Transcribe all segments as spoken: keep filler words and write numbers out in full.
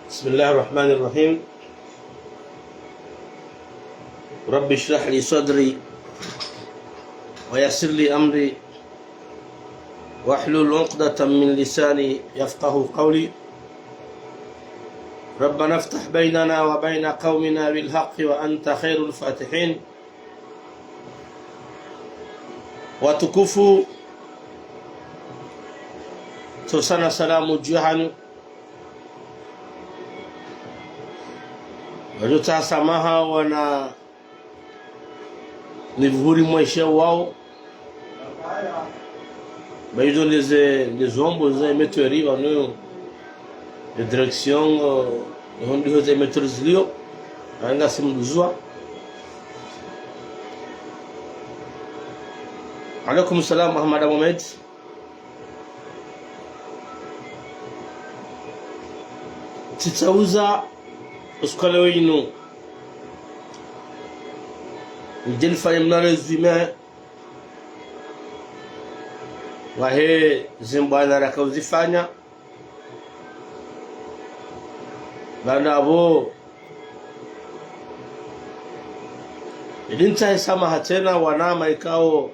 بسم الله الرحمن الرحيم. رب اشرح لي صدري ويسر لي أمري واحلل عقدة من لساني يفقهوا قولي. ربنا افتح بيننا وبين قومنا بالحق وأنت خير الفاتحين. Watukufu, tsosana salamu dju hanyu. Wadjo tsaha samaha wana nivuhuri mwaisha wao. Ba izo ndeze, ndeze zombo ze émetteur pvanu, de direction, eh, niho ndiho ze émetteur zilio, anga simduzwa. Alaikum salam, Ahmad Mohamed. Tsitsauza, usiku wa leo inu, ndje nifanye mna résumé wahe zimbwana raka uzifanya. Baanda apvo, ili ntsahe samaha tsena wanama ikao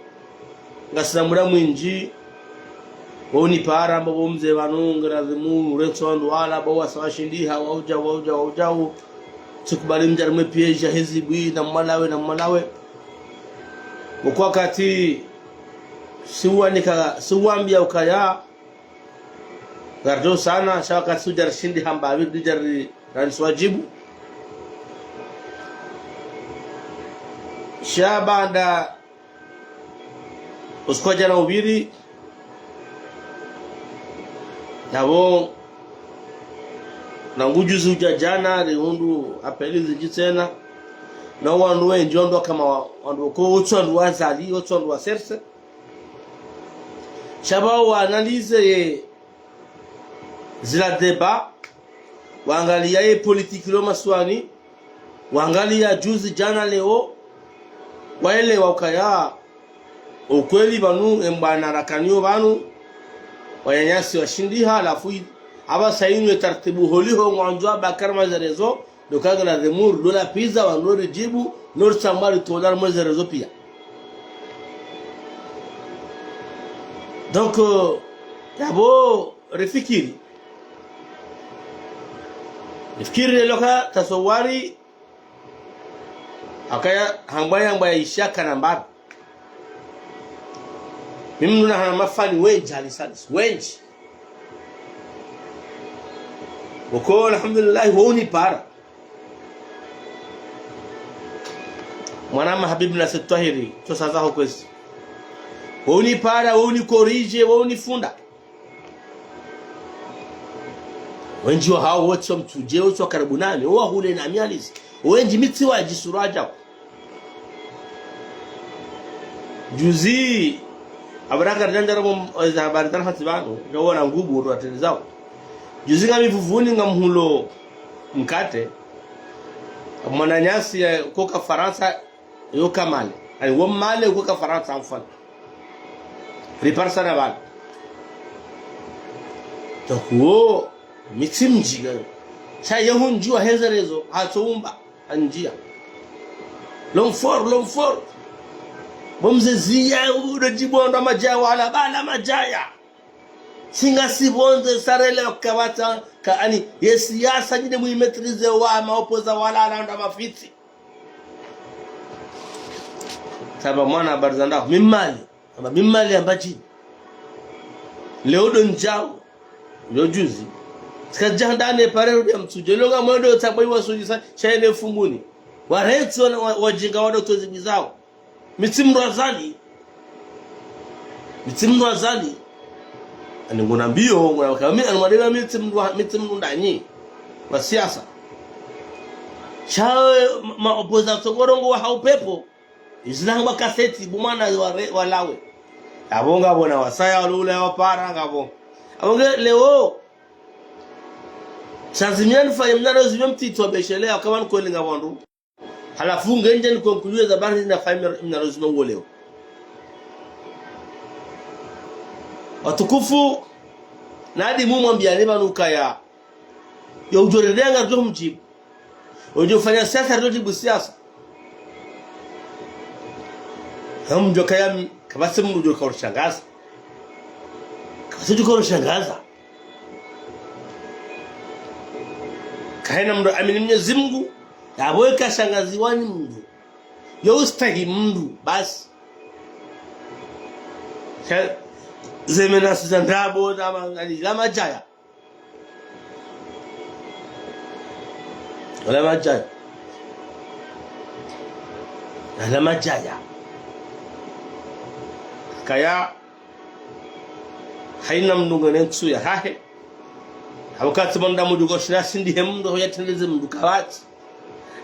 ngasina muda mwindji, wo unipara amba bo mze pvanu, ngiradhimu, uretso wandru wala, bo wasa washindiha, waudja, waudja, waudja, u. Tsikubali mdjari mwe piège ya hezibwi, na mwalawe, na mwalawe. Bo kwa wakati, siwanika, siwambia ukaya, ngardo sana, sha wakati udjari shindiha mbapvi, udjari randzi swajibu. Sha baanda usiku wa djana upviri, napvo na ngujuzi udja djana, rihundru appel zindji tsena. Na wandru wendji, wandru wakama wa-, wandru ko, wotsi wandru wa Azali, wotsi wandru wa C R C. Sha pvo wa analyser ye zila débat, wangaliya ye politique lo masiwani, wangaliya juzi, djana, leo, waelewa ukaya ukweli pvanu, embwana rakaniyo pvanu, wananyasi washindiha, halafu i-, apvasa inu ye taratibu holiho ngwandzo Bakar mwa ze réseaux, ndo kangala ze muru, ndo la pviza, wandru ridjibu, no ritsamba ritola mwa ze réseaux pia. Donc, euh, yapvo rifikiri. Rifikiri leo ka tasawari, akaya hambwa, hambwa ya ishaka na mbapvi. Mimi nuna hana mafani wendji, hali sadis, wendji. Uko, alhamdulillah, wo unipara. Mwanama Habibu Nasser Twahiri, tsosa zaho kwezi. Wo unipara, wo unicorriger, wo unifunda. Wendji wa hao wotsi wa Mitsudje, wotsi wa karibu nami, wo wahule nami halisi. Wendji mi tsiwadjisura djao. Juzi, Abubakar Janjara mo, eza habari zana hati pvanu, ngawona ngubu ndo watelezao. Juzi ngami Vuvuni ngamhulo mkate, mwananyasi ya koka Farantsa, yo ka Mali. Ani wo Mali, yo koka Farantsa, mfano. Riparisa na pvanu. Donc, wo, mi tsimdji, sha ye hundjiwa he ze réseaux, hatsoumba, handjia. L'homme fort, l'homme fort. Bo mze ziya, udo djibu ndo madjaya wala, bala madjaya. Tsi ngasi pvondze sarele wakapvatsa, ka ani, ye siyasa djinde mwi maîtriser wa ma opposants wala, ala ndo mafitsi. Tsamba mwana habari za ndaho, mi Mali. Amba mi Mali amba djini. Leo ndo ndjao. Leo juzi. Tsika djandane pare rudi ya Mitsudje. Leo ngamwendo tsamba iwa sujisa, sha ene Fumbuni. Waretsi wa, wa, wajinga wado tozi bizao. Mi tsi mndru Azali. Mi tsi mndru Azali. Ani ngona mbio, ngona kami, ani mwadega mi tsi mndru, mi tsi mndru ndanyi. Wa siyasa. Sha, ma, ma opposants ngorongowa ha upepvo. Izina hamba kaseti, bo mwana ware-, walawe. Apvo ngapvo na wasaya walula ya wapara ngapvo. Apvo nge leo, sha zimia nifanye mna résumé mtiti wa beshelea, kama nkweli ngapvo ndru. Halafu ngendje ni conclure ze habari nafanye mna, mna résumé wo leo. Watukufu, nadi mumwambiane pvanu ukaya Yo udjo rendeha ngaridjo mdjibu. Udjo fanya siasa, ridjo djibu siasa. Hamdjo kaya mi, kapvatsi mdru udjo karishangaza. Kapvatsi udjo karishangaza. Kahaina mdru amini Mwenyezi Mungu, yapvo kashangaziwa ni mdru. Yo ustahi mdru, basi. Sha, ze menaces za ndrabo, za ma-, za madjaya. Wala madjaya. Wala madjaya. Kaya, haina mdru ngena ntsu yahahe. Hawukati mwanadamu udjo shinda ashindihe mdru, ho yatrendeze mdru kapvatsi.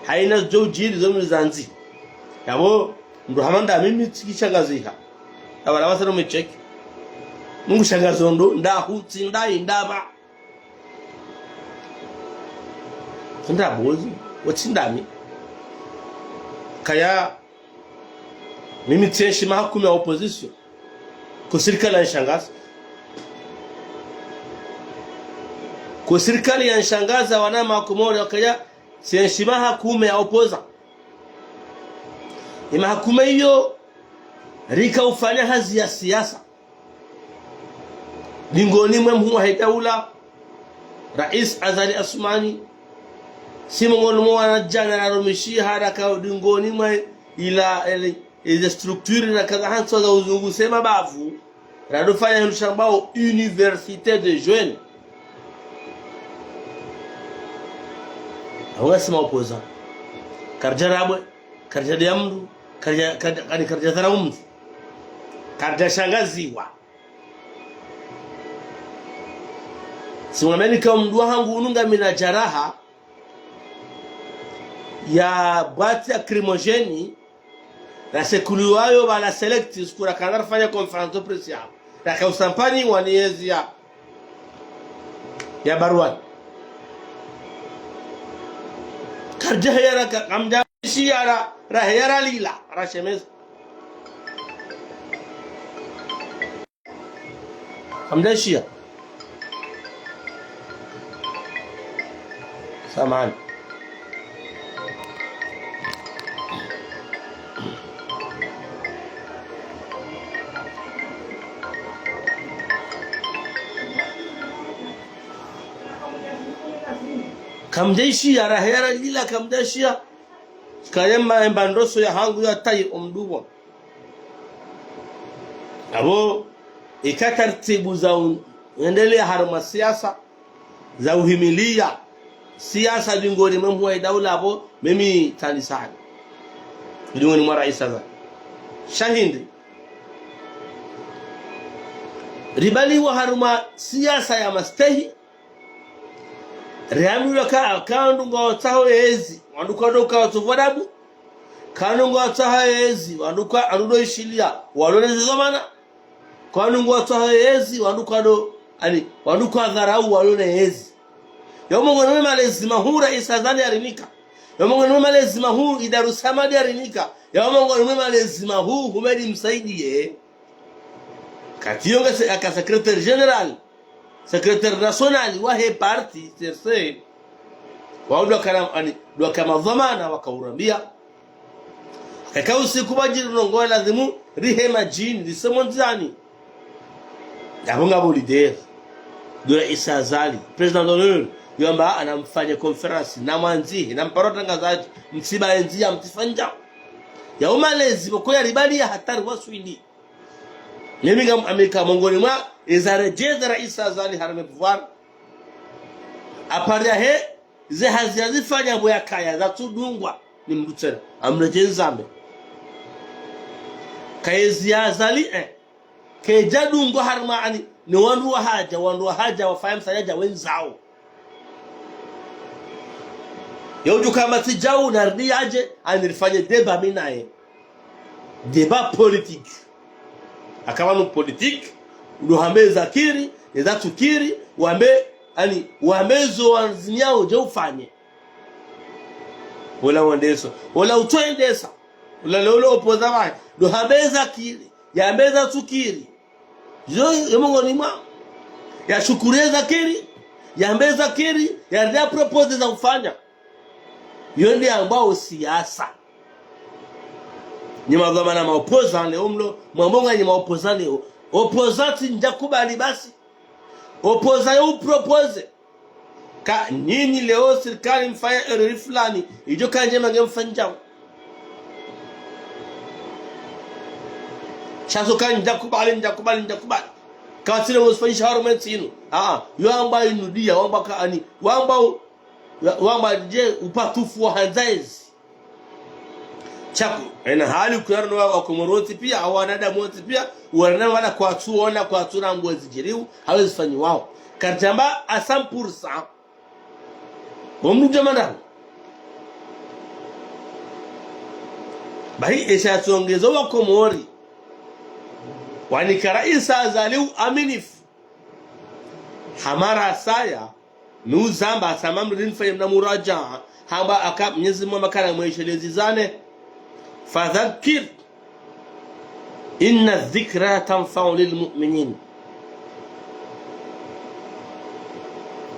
Haina zidjo udjiri zo mdru zandzi. Yapvo, mdru hama nda mimi tsikishangaziha. Yapvo, lapvasa no mecheki. Mungu shangazo ndo, nda hutsi, nda indapva. Nda bozi, wotsi ndami. Kaya, mimi tsenshi maha kume ya opposition. Ko sirikali yanishangaza. Ko sirikali yanishangaza wana Makomori wakaya tsenshi maha kume ya opposant. Ye maha kume iyo rika ufanya hazi ya siasa. Dingoni mwe mhuu wahe daula, Rais Azali Assoumani, si mongoni mwa wanadjana rarumishiha raka dingoni mwe ila ele, ele structure raka za hantsi za uzungu sema bavu, radofanya hindru shambao Université des Jeunes. Hawu ngasi ma opposant. Karidja rabwe, karidja dia mdru, karidja, karidja, karidja, karidja dharau mdru. Karidja shangaziwa. Tsimwambiani ka mdru wahangu unu ngamina jaraha ya boîte lacrymogène, rasekuliwayo pvala Select, siku rakana rafanya conférence de presse yapvo. Raka usampani wani yezi ya, ya Barwani. Karidja heya raka, kamdja shiya ra, raheya ralila, rashemeza. Kamdja shiya. Samahani. Kamdja shiya, raheya ralila, kamdja shiya. Kayema emba ndoso yahangu ya tayi omdru pvo. Apvo, ika tartibu za u-, uendeleya harumwa siasa, za uhimiliya siasa dingoni mwe mhuu wa daula apvo, mimi tani sani. Dingoni mwa Rais Azali. Sha hindri. Ribaliwa harumwa siasa ya mastehi, riambilwa ka, ka wandru ngwatsaho yezi, wandru kwado ka watsovu adabu. Ka wandru ngwatsaho yezi, wandru kwa, wandru ndo ishiliya, walole zizomana. Ka wandru ngwatsaho yezi, wandru kwado, ani, wandru kwadharau, walole yezi. Yo mongoni mwe malezi mahuu Rais Azali yarinika. Yo mongoni mwe malezi mahuu Idaru Samadi yarinika. Yo mongoni mwe malezi mahuu Humedi Msaidie. Kati yo ngasi aka secrétaire général, secrétaire national wahe parti C R C. Wao ndo wakana, ani, ndo waka madhwamana wakaurambia. Eka usiku badjiri nongo lazimu rihe madjini, risemo ndzani. Yapvo ngapvo leader. Ndo Rais Azali, président d'honneur. Yo amba anamfanye conférence, namwandzihe, namparo watrangazadji, mtsiba endziya, mtsifanye djau. Yo malezi pvoko yaribaliya hatwari waswili. Mimi ngam-, amika mongoni mwa, eza redjeza Rais Azali harumwa pouvoir. Apvasa he, ze hazi yazifanya pvo yakaya, zatsudungwa, ni mdru tsena. Amredjeza Nzambe. Ka yezi ya Azali, eh. Kayidjadungwa harumwa ani, ni wandru wahadja, wandru wahadja, wafanya msadjadja wendzawo. Yo udjuka matsi djau na ridi yadje, ani rifanye débat mi naye. Débat politique. Aka pvanu politique, ndo hambe zakiri, eza tsukiri, wambe, ani, wambe zo wandzimiao dje ufanye. Wola wendesa, wola utsoendesa. Wola lolo opposant wahe, ndo hambe zakiri, yambe eza tsukiri. Yo, yo mongoni mwa. Yashukuru eza kiri. Yambe Zakiri, yarende proposer za ufanya. Yo nde yambwao siasa. Nyi madhwamana ma opposants leo mlo, mwambe nganyi ma opposants leo. Opposant ntsudjakubali basi. Opposant yo uproposer. Ka nyinyi leo sirikali mfanya erreur fulani, idjo ka ndjema nge mfanyao. Sha zo ka ntsudjakubali, ntsudjakubali, ntsudjakubali. Ka tsile wo zifanyisha harumwa entsi inu. Ah, ah, yo wambwa inu dia, wambwa ka ani, wambwa u-, wa-, wambwa dje upatufu wa handza ezi. Sha ku, ena hali kuyaro no wa, wa Komori wontsi pia, au wanadamu wontsi pia, wanadamu wala kwatsu ona, kwatsu ona mbwe zidjiriwo, hau zifanyiwao. Karitsamba à cent pour cent. Omdru djamana. Bahi esha tsongeza wa Komori. Wanika raisi Azali uaminifu. Hamara saya, nuzamba, samamri nifanye mna muraja, hamba aka Mnyezi Mungu makana mweshelezi zane. Fadhakir, inna dhikra tanfa'u lil mu'minin.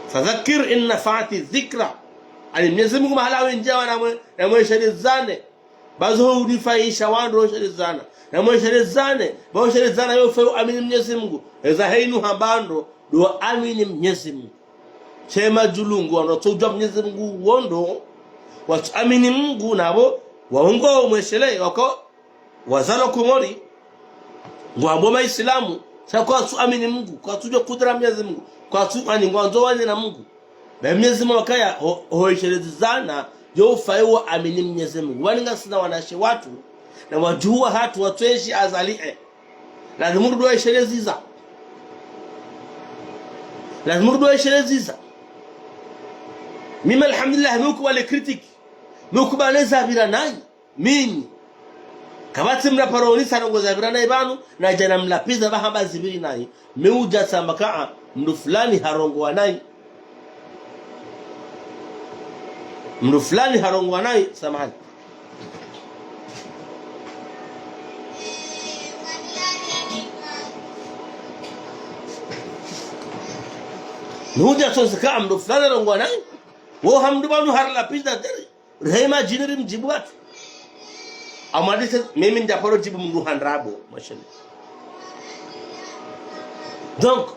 Fadhakir inna fa'ati dhikra. Ani Mnyezi Mungu mahala wenjawa na mwe, na mweshelezi zane. Bazo ho unifaisha wandru weshelezana. Na mweshelezane, ba weshelezana yo fe uamini Mnyezi Mungu. Eza henu hamba ndro, ndo amini Mnyezi Mungu. Shema djulungu, wandru tso udjuwa Mnyezi Mungu wondo, watsu amini Mungu nabo, waungo mweshele, wako, wazalwa Komori, ngwambo ma Islamu, sha kwatsu amini Mungu, kwatsu djuwa kudra Mnyezi Mungu, kwatsu ani ngwandzo wane na Mungu. Be Mnyezi Mungu wakaya ho, ho ishelezi zana, yo ufaye waamini Mnyezi Mungu. Wani ngasina wanashe watru, na wadjuhu wahatru watweshi Azali e. Lazimu rudwe ishelezi za. Lazimu rudwe ishelezi za. Mimi alhamdulillah, mi ukubali critique. Mi ukubali zapvira nayi. Mimi. Kapvatsi mna paro onisa ndrongo zapvira nayi pvanu, na djana mlapviza pvahamba zipviri nayi. Mi udja tsamba kaa, mndru fulani harongowa nayi. Mndru fulani harongowa nayi, samahani. Mi udja tsonse kaa, mndru fulani harongowa nayi. Wo hamndru pvanu harilapviza teri. Rehema djini rimdjibu watru. Amwadise, mimi ndjaparo djibu mndru handrabo, mashallah. Donc,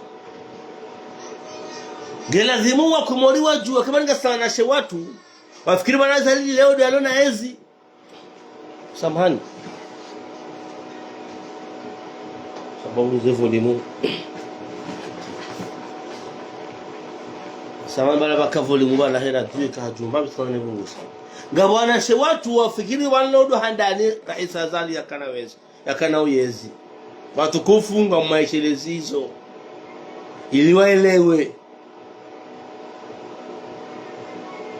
ngelazimu wa Komori wadjuwe, kama ngasina wanashe watru, wafikiri bwana Azali leo ndo yalo na ezi. Samahani. Sababu ze volume. Samahani bala baka volume bala hera tuwe ka djumba, bisana ne bungusa. Ngapvo wanashe watru wafikiri wanu ndo handani raisi Azali yakana wezi, yakana uyezi. Watukufu ngamwaishelezi zo. Ili waelewe.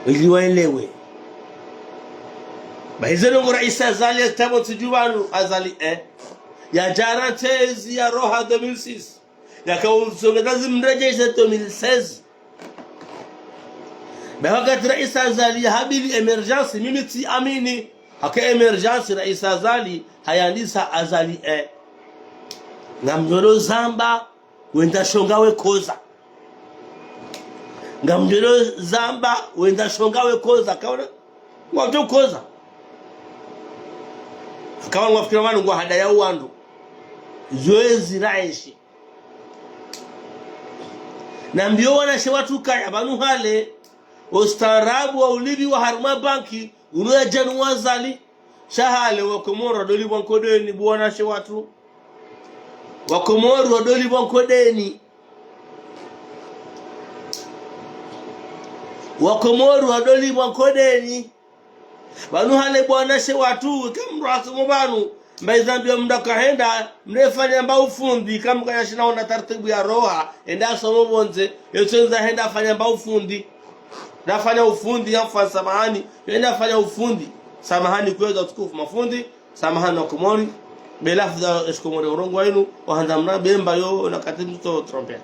Ili waelewe. Bahi ze ndrongo raisi Azali ya tabo tsidju pvanu Azali, eh. Yadjara tezi ya roha deux mille six. Yaka usongeza zimredjeze deux mille seize. Be wakati raisi Azali yahabili émergence, mimi tsiamini. Haka émergence raisi Azali, hayandisa Azali, eh. Ngamdjolo zamba, wenda shonga we koza. Ngamdjolo zamba, wenda shonga we koza. Kaona? Watu koza. Kaona wafikira wanu ngwa hadaya wandru. Zoezi raishi. Nambiyo wanashe watru kaya pvanu hale, ustaarabu wa ulipvi wa harumwa banki, unu yadja nu Azali, sha hale wa Komori wadolipvwa nkodeni, bo wanashe watru. Wa Komori wadolipvwa nkodeni. Wa Komori wadolipvwa nkodeni. Pvanu hale bo wanashe watru, eka mndru hasomo pvanu, mba izambiwa mndru kahenda, mndru efanya mba ufundi, kamkaya shina ona taratibu ya roha, enda asomo pvondze, yotsenza henda afanya mba ufundi. Nafanya ufundi ya mfano samahani, enda afanya ufundi. Samahani kweza tukufu mafundi, samahani wa Komori, be lafdha ya shikomori urongowa inu, wahandza mna bemba yo, na kati mtso tromper.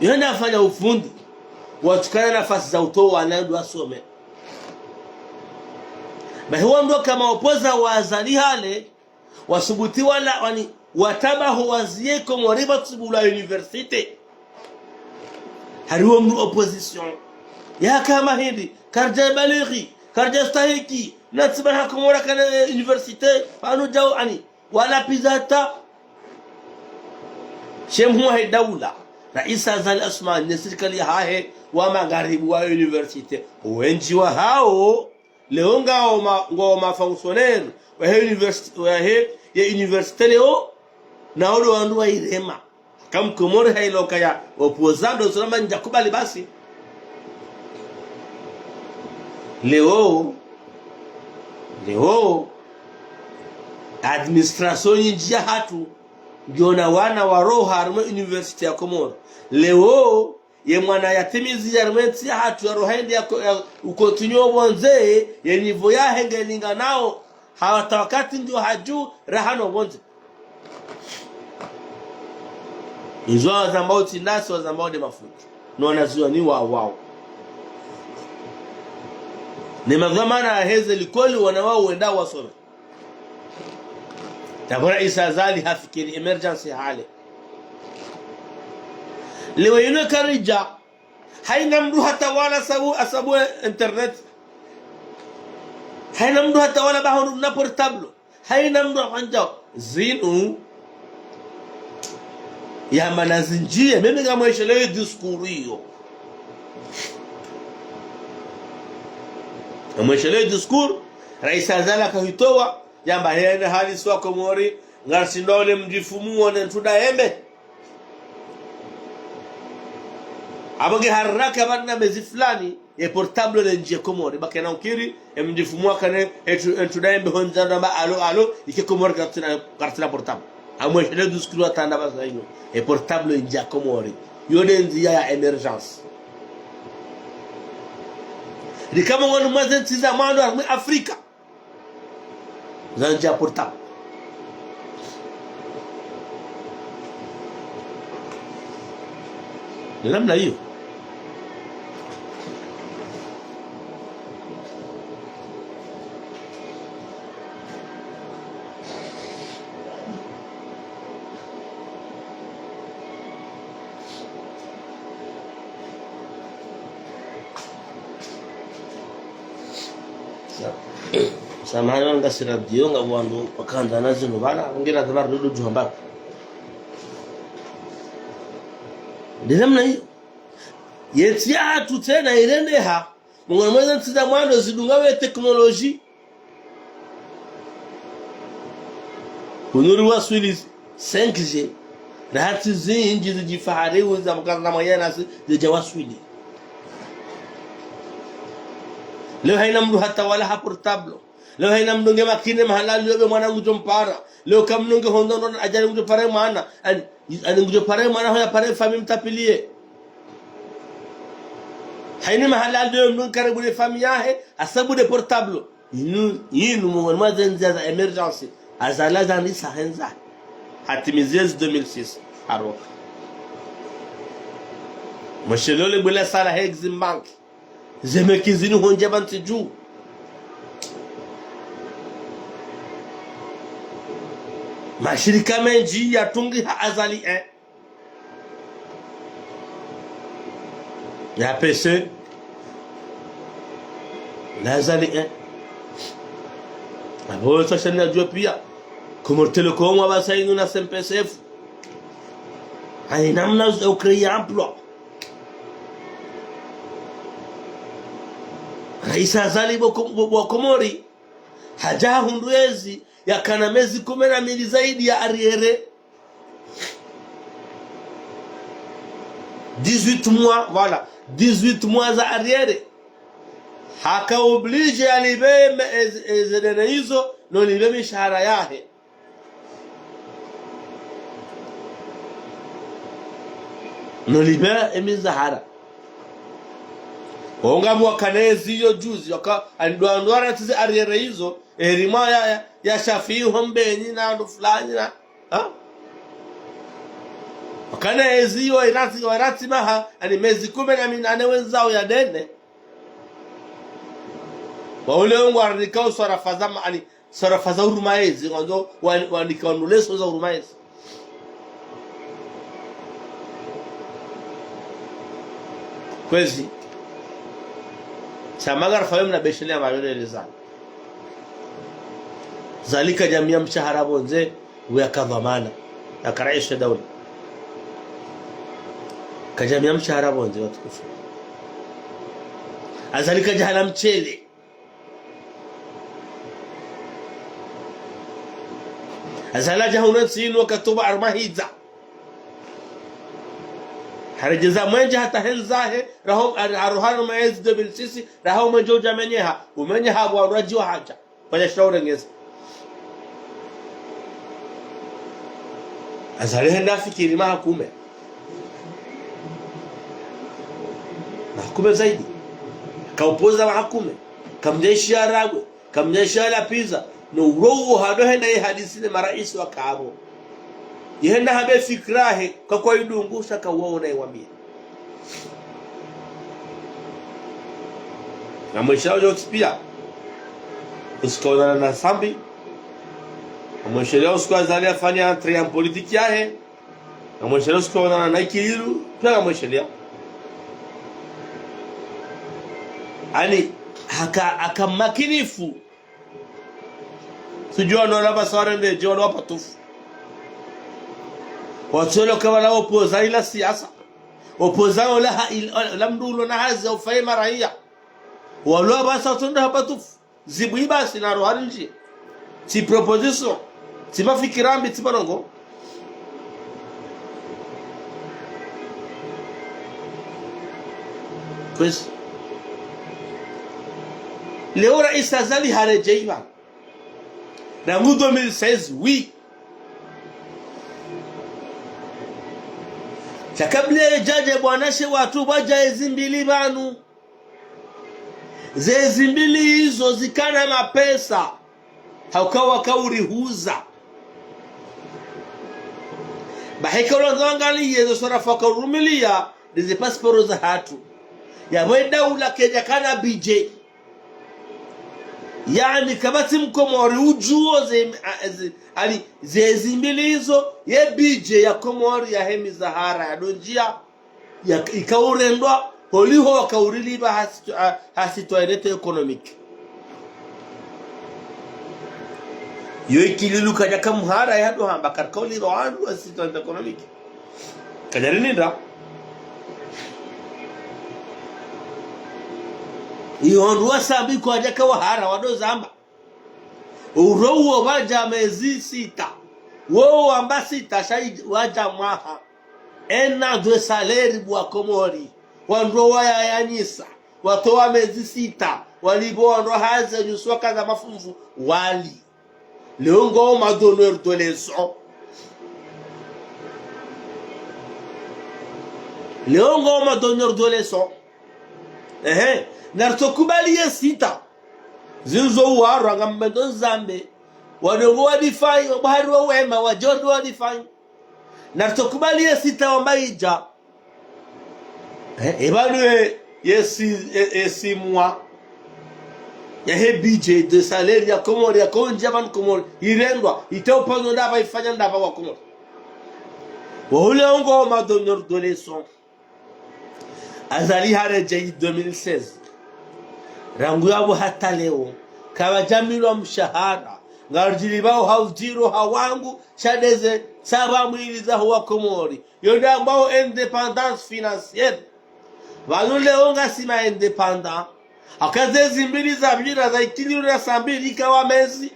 Yenda afanya ufundi, watsukana nafasi za utowa na ndo asome. Bahi wandru kama opposants wa Azali hale, wasubuti wala, wani, watabaho waziye Komori pvatsibulwa université. Hariwo mdru opposition. Yaka mahindi, karidja balighi, karidja stahiki, na tsi bana Komori kana, eh, université, pvanu djao ani, wala pizata. Shemhu wahe daula, Raisi Azali Assoumani, ne sirikali yahahe, wa magharibi wa université. Wendji wahawo, leo ngwao ma, ngwao ma fonctionnaire, wahe université, wahe, ye université leo, na wo ndo wandru wa irema. Ka Mkomori hayiloka ya opposant, ndo sura mba ndja kubali basi. Leo, leo, administration nyindji yahatru, ngiyo na wana waroha harimwa université ya Komori. Leo, ye mwana yatimizi ya harimwa entsi yahatru yaroha yende ya ko-, ya ukontinyo pvondze, ye niveau yahe ngelinganao, hata wakati ngiyo hadju, raha no pvondze. Izo wazambao tsi ndasi, wazambao nde mafundi. No wanazioni wa, wao. Ne madhwamana yaheze likoli wana wao wenda wasome. Tabora Isa Azali hafikiri émergence hale. Leo inu karidja, hayina mdru hatawala sabu, asabu internet. Hayina mdru hatawala baho na portable. Hayina mdru afanya zinu. Ya mana zindjiye, mimi ngamwesheleo discours iyo. Ngamwesheleo discours, Raisi Azali akahitowa, yamba hene hali swa Komori, ngarishindwa ule mdjifumu wone ntsu nda embe. Abo nge haraka bana mezi fulani, ye portable le ndjiye Komori, ba kena ukiri, e mdjifumu wakane, e ntsu, e ntsu nda embe hondza ndo amba, allô, allô, ike Komori karitsina, karitsina portable. Amwesheleo discours wa tanda basa inu, e portable ndjiya Komori. Yo nde ndziya ya émergence. Rika mongoni mwa ze ntsi za mwando harimwa Afrika. Zandjiya portable. Nde namna iyo. Sa-, samahani, wanu ngasi radio, ngapvo wandru wakandza na zinu pvanu, ngena za marududu djuhamba. Nde namna iyo. Ye ntsi yahatru tsena irendeha, mongoni mwa ze ntsi za mwando zidunga we technologie. Hunu riwaswili cinq G. Na hata zindji zidjifahari uza mkaza na mwayana si zidja waswili. Leo hayina mdru hatawala ha portable. Leo hayina mdru nge makini mahala aliyo be mwana ngudjo mpara. Leo ka mdru nge hondro ndo adjali ngudjo pare mwana. Ani, ani ngudjo pare mwana hoya pare fami mtapiliye. Hayina mahala aliyo mdru karibu ne fami yahe, asabu nde portable. Inu, inu mongoni mwa ze ndziya za émergence. Azali zandisa hendza. Hatimizi ezi deux mille six. Haroka. Mwesheleo le bwela sala he Exim Bank. Ze meki zinu hondja pvantsi dju. Mashirika mendji yatungiha Azali, eh. Ya P C. Na Azali, eh. Abo sa shani ya djuwa piya. Comores Telecom wa basa inu na C N P S F. Hayina namna za ucréer emploi. Raisi Azali bo Kom-, bo, bo Komori. Hadja hundru ezi, yakana mezi kume na mili zaidi ya arriéré. Dix-huit mois, voilà. Dix-huit mois za arriéré. Haka obligé yalipve me-, eze, eze dene izo, no lipve mishahara yahe. No lipve emishahara. Wonga mwakana ezi yo juzi, waka, andwa, andwa ratize arriéré izo, erimwa ya, ya, ya Shafiu Hombeni na ndo fulani na, ha? Wakana ezi yo irati, irati maha, ani mezi kume na minane wenzao ya dene. Wa ule ngwa rika uswarafa za ma-, ani, swarafa za huruma ezi, ngwandzo wa-, wanika wanu leso za huruma ezi. Kwezi. Sha manga rafayom na beshele ya mabele le Azali. Azali kadjamiya mshahara pvondze, uya ka dhwamana. Aka raisi daula. Kadjamiya mshahara pvondze, watukufu. Azali kadjahana mshele. Azali hadja hunu ntsini wakati wa Barumahidza. Haredjeza mwenje hata hendzahe, raho, har-, harohana mwezi deux mille six, raho mwenje udja menyeha, umenyeha pvwa wadji wahadja. Pvwadja shira urengeza. Azali hende hafikiri maha kume. Maha kume zaidi. Kaupvoza maha kume. Kamdjeshi ya rabwe. Kamdjeshi ya lapviza. No urowo hado henda ye hadisi ne maraisi wakapvo. Yehenda hambe fikira yahe, kakwa idungu, sha kawaona iwambiye. Na mweshela ujo utsi piya. Usiku wa onana na Sambi. Na mweshela usiku Azali hafanya entrée en politique yahe. Na mweshela usiku wa onana na Ikililu, piya na mweshela. Ani, haka, haka makinifu. Sijua no laba saware nde, jua no wapvatufu. Watsolo kama la opposant ila siasa. Opposant ola ha, il-, ola mndru ulo na hazi ya ufaye maraiya. Walo apvasa watsonda hapvatufu. Zibwi basi na roha ndji. Tsi proposition. Tsi mafikira mbi, tsi malongo. Kwezi. Leo raisi Azali haredjeyi pvanu. Rangu deux mille seize, oui. Sha kabla yadjadje bwana she watru pvwadja ezi mbili pvanu. Zezi mbili izo zikana mapesa. Hauka wakaurihuza. Baheka ulanza wangaliye zo swarafa wakaurumiliya, ndeze pasiporo zahatru. Yapvo edaula kedjakana budget. Yaani, kapvatsi mkomori udjuo ze, a, ze, ali, zezi mbili izo, ye budget ya Komori yahe mizahara yadondjia, ya, ikaurendwa, holiho wakaurilipva ha situ-, ha, ha situation économique. Yo Ikililu kadjaka mhara yado hamba, karikaurilipva wandru ha situation économique. Kadjarininda. Iyo wandru wa Sambi kwadjaka wahara wado zamba. Uro uwo wadja mezi sita. Wo wamba sita sha i-, wadja mwaha. Un an de salaire bwa Komori. Wandru wayayanyisa. Watowa mezi sita. Walipvo wandru hazi nyusu wakaza mafumvu. Wali. Leo ngo ma donneur de leçon. Leo ngo ma donneur de leçon. Ehe. Naritsokubali ye sita. Zinzo uwarwa ngam mendo zambe. Wano ngo wadifanyi, wabahari wa wema, wadjo ndo wadifanyi. Naritsokubali ye sita wamba idja. Eh, epvanu ye, ye si-, ye, ye six mois. Yahe budget de salaire ya Komori, ya kondja pvanu Komori. Irendwa, ite upvanu ndapva ifanya ndapva wa Komori. Wahule ongo ma donneur de leçon. Azali haredjeyi deux mille seize. Rangu yapvo hata leo. Kapvadjamilwa mshahara. Ngaridjilipvao ha udjiro ha wangu. Sha ndeze, saba mwili zaho wa Komori. Yo nde ambao indépendance financière. Pvanu leo ngasi ma indépendant. Haka zezi mbili zapvira za Ikililu na Sambi ikawa mezi.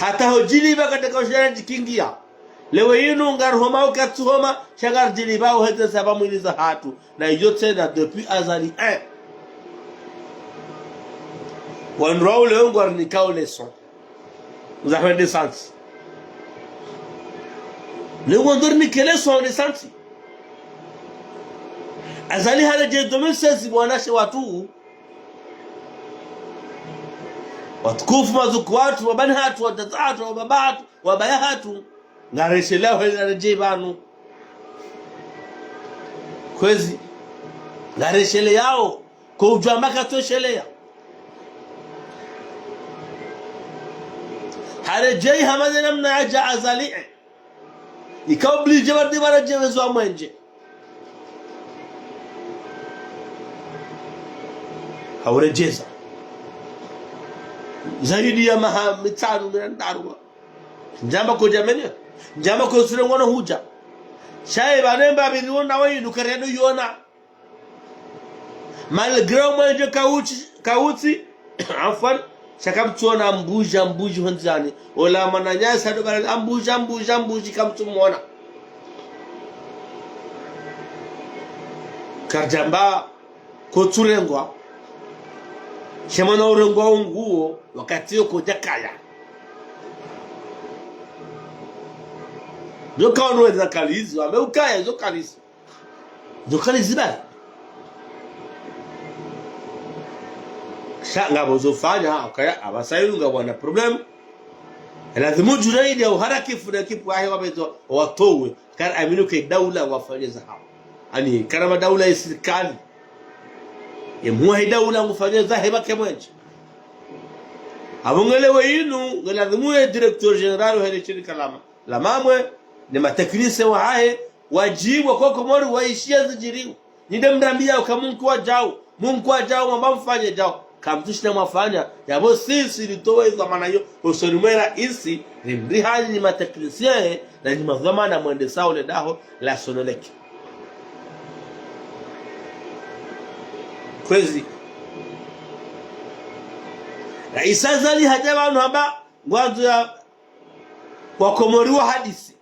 Hata hodjilipva katsaka ushara djikingia. Leo inu ngarihoma ukatsuhoma, sha ngaridjilipvao heze saba mwili zahatru. Na iyo tsena depuis Azali un. Wandru wao leo ngwarinikao leçon. Za hwende santi. Leo ngwandorinika leçon de santi. Azali haredjeyi deux mille seize bwana she watru. Watukufu mazuku watru, wabani hatru, watata hatru, wababa hatru, wabaya hatru. Ngaresheleya hwenda redjeyi pvanu. Kwezi. Ngaresheleyawo. Ko udjwamba katsosheleya. Haredjeyi hama ze namna yadja Azali. Ika obligé wadi waredjeyi wezo wa mwenje. Hauredjeza. Zaidi ya maha mitsanu, mindraru. Ndjamba kodja menya. Ndjamba kotsurengwa no hudja. Sha ye pvanu mbapvi riona wayinu kariyanu yona. Malgré omwenje kautsi, kautsi, afwan, sha kamtsuona mbuji, mbuji hondzani. Ola mwananyasi ndo pvala mbuji, mbuji, mbuji kamtsumwona. Karidjamba kotsurengwa. Sha mwana urengwa unguwo, wakati yo kodjakaya. Yo kaonweza kalizi, wambe ukaya, zo kalizi. Zo kalizi bali. Sha ngapvo zofanya, ukaya, apvasa yinu ngapvo wana problème. Lazimu Junaidi ya uharakifu na ekipu yahe wapvezo watowe. Kari amini ke daula wafanye zahawo. Ani, karama daula ya sirikali. Ye mwa he daula ngufanye zahe pvake mwenje. Apvo ngelewe yinu, ngelazimu ye directeur général hele shirika lama. La mamwe, ne ma techniciens wahahe, wadjibu kwa Komori waishiye zidjiriwo. Nyi nde mrambiya uka Mungu wadjau, Mungu wadjau, mwamba mfanye djau. Kamtsushinda mwafanya, yapvo sisi ritowe idhwamana yo, usoni mwe raisi, rimrihanyi nyi ma techniciens, na nyi madhwamana mwendesao le daho la Sonelec. Kwezi. Raisi Azali hadja pvanu hamba, ngwandzo ya Wakomori wahadisi.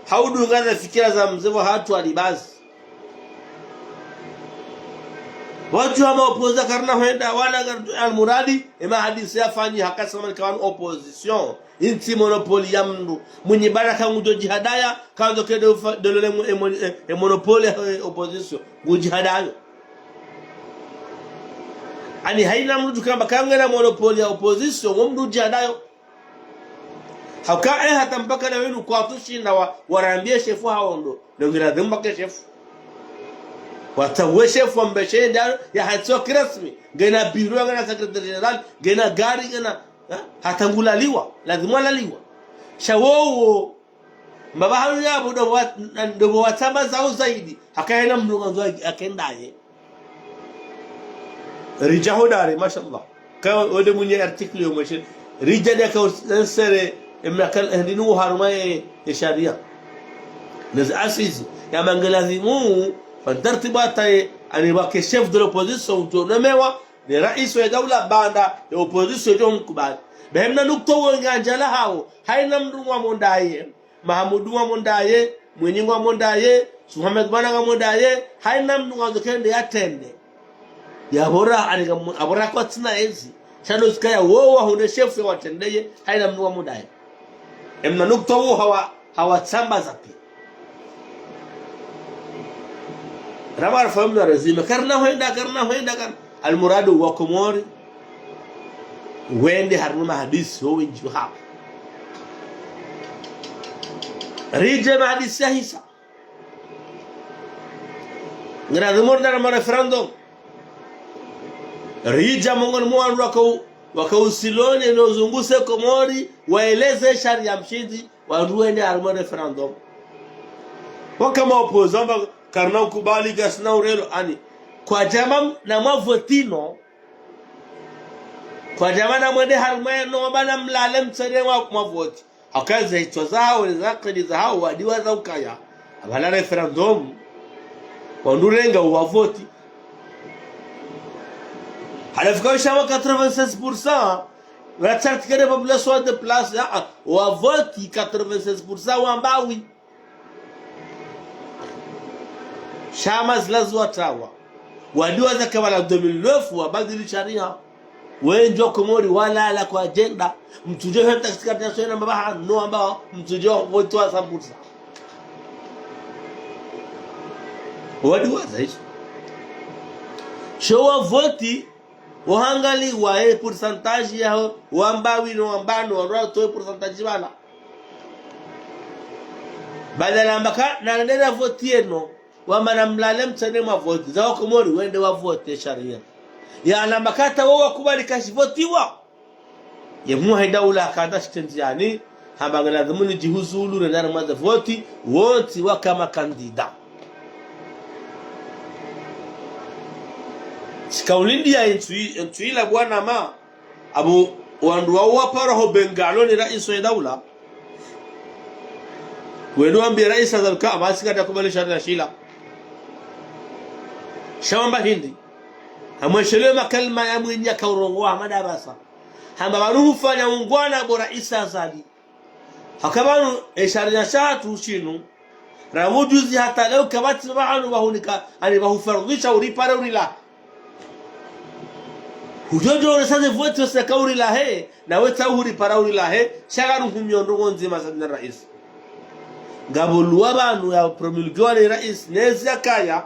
Haudunga ze fikira za mze wahatru Ali Bazi. Wadjuha ma opposants karina hwenda, wala kar-, almuradi, ye mahadisi yafanyi haka samani kawanu opposition. Yintsi monopole ya mndru. Mwinyi Baraka ngudjo djihadaya, kandzo kende ufa-, dolole mu-, e mon-, e, e monopole ya, e, opposition. Ngudjihadayo. Ani hayina mndru djukamba kangena monopole ya opposition, wo mndru djihadayo. Hauka, eh, hata mpaka na wenu kwatsushinda wa, warambiye shefu hawo ndo. Nongera dhemba ke shefu. Watsawe shefu wambe she nda ya hatso kirasmi. Ngena biro, ngena secrétaire général, ngena gari, ngena, eh, hata ngulaliwa. Lazimu alaliwa. Sha wowo, mbaba hanu yapvo ndo wa, ndo watsamba zawo zaidi. Haka hayina mndru ngandzo akendaye. Ridja hodari, mashallah. Ka wende mwinyi article yo mweshe. Ridja nde ka us-, ensere, emyaka, eh, ndinu harumwa ye, ye sharia. Nezi assises. Yamba ngelazimu, pvanu tartibu hata ye, ani pvake chef de l'opposition, udjo nomewa, ne raisi wa daula baanda, ye opposition djo mkubali. Be hemna nukta wo ngandjala hawo, hayina mndru wa mondaye. Mahamudu wa mondaye, Mwinyi wa mondaye, Mohamed Bana wa mondaye, hayina mndru ngandzo kende yatrende. Yapvo ra, ani ka mu-, apvo ra kwatsina ezi. Sha ndo zikaya wowo wahundre shefu ya watrendeye, hayina mndru wa mondaye. Emna nukta wo hawa, hawatsamba zapi. Raba arfa mna rezime, karina hwenda, karina hwenda, karina. Almuradu wa Komori, wende harumwa mahadisi, wo wendji hapvo. Ridje mahadisi yahisa. Ngena dhumuni nda na ma référendum. Ridja mongoni mwa wandru waka u-, waka usiloni no zunguse Komori, waeleze sharia mshindzi, wandru wende harumwa référendum. Waka ma opposants wamba karina ukubali, kasina urelo, ani. Kwadjamba namwavoti no. Kwadjamba namwende harumwa no, wamba namlale mtsende mwa, mwavoti. Haka ze hitswa zahawo, ze akili zahawo, wadiwaza ukaya. Apvala référendum, wandru renga uwavoti. Halafu ka ushama quatre-vingt-seize pour cent, la charte que la population de place, ya, wavoti quatre-vingt-seize pour cent wamba oui. Shama zila ziwatrawa. Wadiwaza ka pvala deux mille neuf wabadili sharia. Wendji wa Komori walala kwa agenda. Mtsudjo hwenda katika taso yena mbaba hanu wamba mtsudjo voti wa sambusa. Wadiwaza izo. Sho wavoti, wahangaliwa ye pourcentage yaho, wamba wino, wamba no, watowe pourcentage pvala. Badala amba ka, na nendera voti yeno, wamba namlale mtsende mwavoti, za wa Komori wende wavote sharia. Ya namba ka hata wo wakubali kashivotiwa. Ye mwa he daula haka hata shitendzi yani, hamba ngelazimu nidjihuzulu nende harumwa ze voti, wontsi waka ma candidat. Tsikaulindiya entsu i-, entsu ila bwana ma. Apvo wandru wawo wapara ho Bengalo ni raisi wa daula. Wende wambiye raisi Azali ka, ama tsi kadjakubali sharia shila. Sha wamba hindri. Hamweshelewe makalima ya Mwinyi yakaurongowa Hamada Abasa. Hamba pvanu hufanya ungwana bo raisi Azali. Haka pvanu, e sharia shatru shinu, rangu juzi hata leo kapvatsi pvahanu pvahunika, ani pvahufardhisha uripare urilahe. Hudjo djo onesa ze voti yose ka urilahe, nawe tsi uhuripara urilahe, sha ngaruhumiyo ndrongoo ndzima za dina raisi. Ngapvo luwa pvanu ya promulguwa ni raisi, nezi yakaya,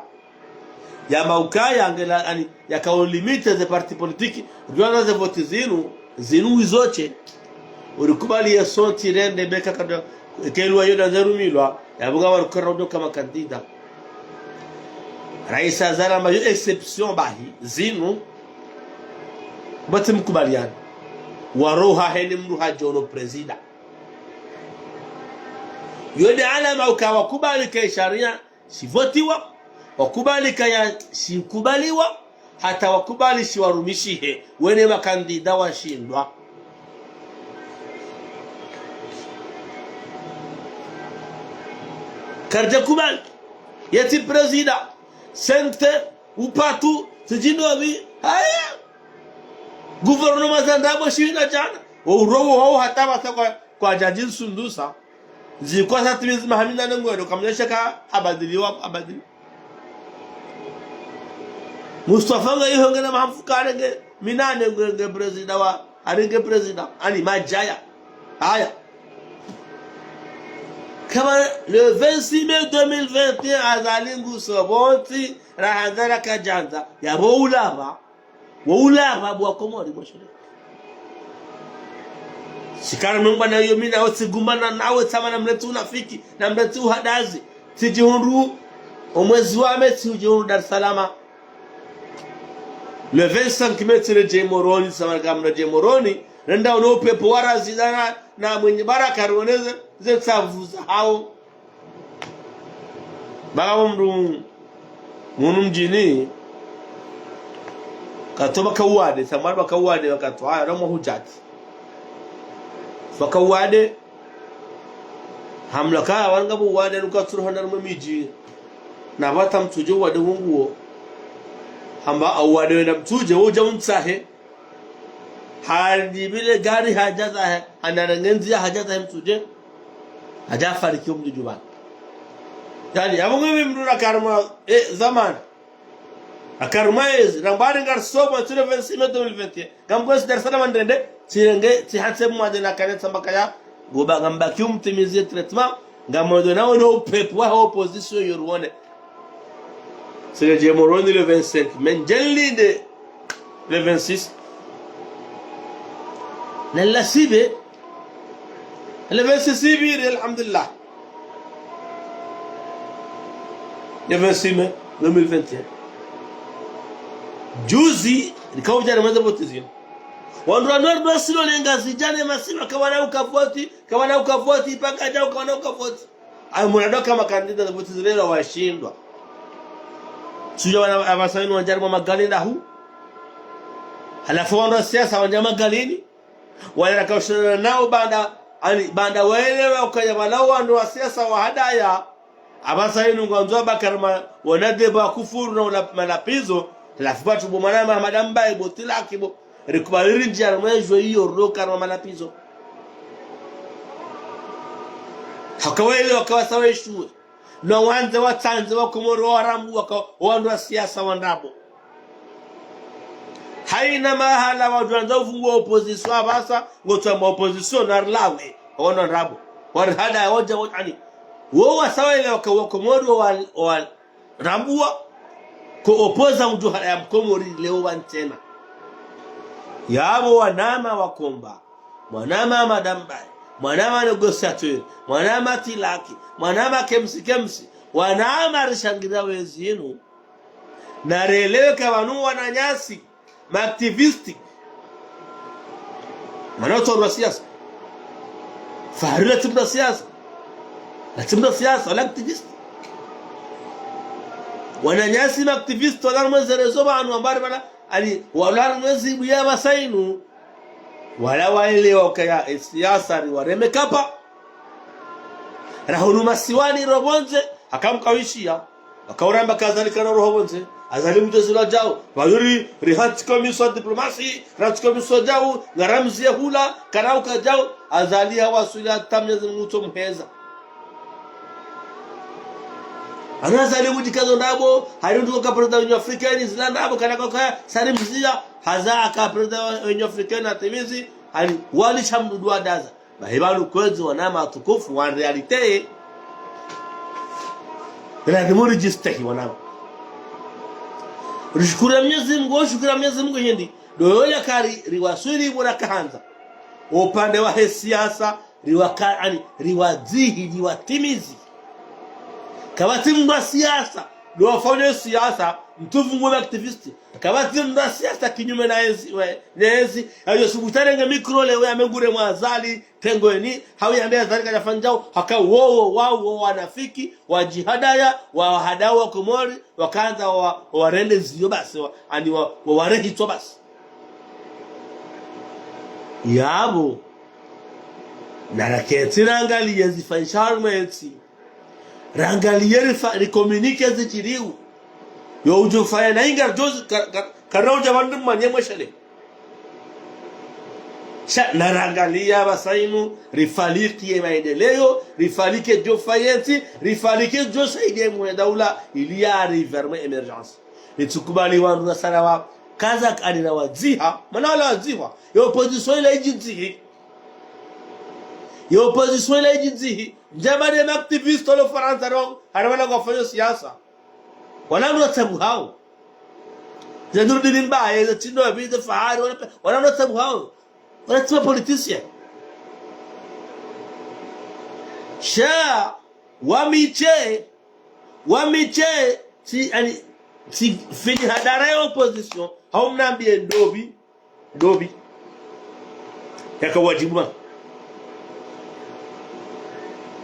ya maukaya ngela, ani, yakao limite ze parti politique, rwana ze voti zinu, zinu wizo she. Urikubali ye sonti rende beka kadwa, eka luwa yo nda ndzerumilwa, yapvo ngapvo warikara udjo ka makandida. Raisi Azali hamba yo exception bahi, zinu, pvatsi mkubaliano. Waroha heni mdru hadjono prezida. Yo nde alama uka wakubali ke sharia shivotiwa, wakubali kaya shikubaliwa, hata wakubali shiwarumishihe, wene makandida washindwa. Karidjakubali, yetsi prezida, sente, upatu, sijindovi, haya. Gouvernement za ndrabo shina jana, wo urowo hau hata pvasa kwa, kwadjadjinsundusa. Zikwa sa timizi maha minane ngwendo, kamnyesha ka habadiliwa, habadili. Mustafa nga iho ngena maha mfukare nge minane nge, nge prezida wa, ari nge prezida, ani madjaya. Haya. Kama le vingt-six mai deux mille vingt et un Azali nguso pvontsi, rahandza rakadjandza, yapvo ulapva. Wo ulapva bo wa Komori mweshelewe. Shikara mengwa na yo mi nawe tsigumbana nawe tsamba na mleti unafiki, na mleti uhadazi. Tsidjihundru, omwezi wa mai tsidjihundru Dar es Salaam. Le vingt-cinq mai tsiredjeyi Moroni, tsamba na kamredjeyi Moroni, renda uno upepvo wa razida na, na Mwinyi Baraka rioneze, ze ntsavu zahao. Baka mdru munu mdjini, katoba kauwade, samwari ba kauwade, wakatowa, haya, ramwa hudjati. Pvaka uwade, hamlaka, wanu ngapvo uwade, nuka tsuru handa rumwe midji. Na pvata mtsudje uwade wunguwo. Hamba uwade wenda mtsudje, wudja umtsahe. Hadjibile gari hadjaza he, hanarenge ndziya hadjaza he mtsudje. Hadja fariki omdjudju pvanu. Yaani, apvo nge mdru na karma, eh, zamani. Akarma ezi, rambari ngarisoma, tsire vingt-six mai deux mille vingt et un. Ngamkwezi Dar es Salaam ndrende, tsirenge, tsihatse mwade na kane tsamba kaya, ngoba ngambaki umtimizie traitement, ngamwendo nawo no upepvo wa opposition yoruone. Tsiredjeyi Moroni le vingt-cinq, mais ndjelinde le vingt-six. Na lasibe, le vingt-six sibiri, alhamdulillah. Le vingt-six mai deux mille vingt et un. Juzi, nikaudja na mwenza voti zinu. Wandru wa Nord Ouest no lenga zidjane masiba kawana ukavoti, kawana ukavoti, ipaka djau kawana ukavoti. Ayo mwana doka makandida za voti zilelo washindwa. Sudja wana apvasa inu wandjari mwa magalini ndahu. Halafu wandru wa siasa wandja magalini. Wale rakaushana nao baanda, ani, baanda waelewa ukaya pvala wandru wa siasa wahadaya. Apvasa inu ngwandzo Bakari ma, wana deba kufuru na wana malapizo. Halafu pvatsu bo mwana Mahamada Mbaye bo tilaki bo. Rikubali rindjia mwejo iyo roka na malapizo. Haka waelewa kawasawa ishuwe. Na wandze watsandze wa Komori wa warambu waka, wandru wa siasa wa ndrabo. Haina mahala wadjwandza ufungu wa opposition apvasa, ngotsamba opposition na rilawe, wandru wa ndrabo. Warihada ya wodja wodja ani. Wo wasawa ile waka wa Komori wa, wa rambuwa, ko opoza udjo hada ya Mkomori leo wantsena. Yapvo wanama wakomba. Mwanama Mahamada Mbaye, mwanama négociateur, mwanama tilaki, mwanama kemsi kemsi, wanama rishangira wezinu. Na relewe ka pvanu wananyasi, ma activiste. Mana utso wa siasa. Fahari la tsi mdru wa siasa. La tsi mdru wa siasa, wala activiste. Wananyasi ma activiste, wala rumwe zerezo pvanu wambari pvala, Ani, wala mwezi buya pvasa inu. Wala waelewa ukaya, e siasa riwareme kapa. Rahunu masiwani ropvondze, akamkawishiya. Akauramba ka Azali kana roho pvondze. Azali mdjezi la djau. Pvayuri, rihatsi commission diplomatie, rihatsi commission djau, ngaramziya hula, kana uka djau. Azali hawaswili hata Mnyezi Mungu tso mheza. Ana Azali udjikazo ndrabo, hari undru ka président Union Africaine, zila ndrabo, kana kaka, sari mziya, haza aka président Union Africaine atimizi, ani, wali sha mdudu wa daza. Bahi pvanu kwezi wanama watukufu, wa réalité. Lazima rijistehi wanama. Rishukuru Mnyezi Mungu, shukuru Mnyezi Mungu hindri. Ndo yole kari, riwaswili bora kahandza. Upande wa he siasa, riwaka-, ani, riwadzihi, riwatimizi. Kapvatsi mndru wa siasa, ndo wafanya siasa, mtuvu ngwe activiste. Kapvatsi mndru wa siasa kinyume na ezi, we, na ezi, ayo subutu arenge micro leo yamengure mwa Azali, tengweni, hau yambe Azali kadjafanya djau, haka wowo, wawo, wanafiki, wajihadaya, wahadaya wa Komori, wakandza wa, warende ziyo basi, wa, ani wa, wa, warehitswa basi. Yapvo, na raketsi rangaliye zifanyisha harumwa entsi. Rangaliye rifa-, ricommunique zidjiriwo. Yo udjo fanya na inga djozi ka-, ka-, kana udja pvandru manye mweshele. Sha, na rangaliya pvasa inu, rifaliki ye maendeleo, rifaliki djo fanya entsi, rifaliki djo saidiya mwe daula, ili ya arriver mwe émergence. Nitsukubali wandru wasala wa, kaza kani na wadziha, mana wala wadziha, ye opposition ila idjidzihi. Ye opposition ila idjidzihi, ndjaba ne ma activiste lo Farantsa ro, hari wala wafanya siasa. Wala ndo watsabu hawo. Ze Nurdin Mbaye, ze Tinobi, ze Fahari, wala pe-, wala ndo watsabu hawo. Wala tsi ma politicien. Sha, wamiche, wamiche, tsi, ani, tsi fini hadara ya opposition, hau mnambiye ndobi, ndobi. Yaka wadjibu ma.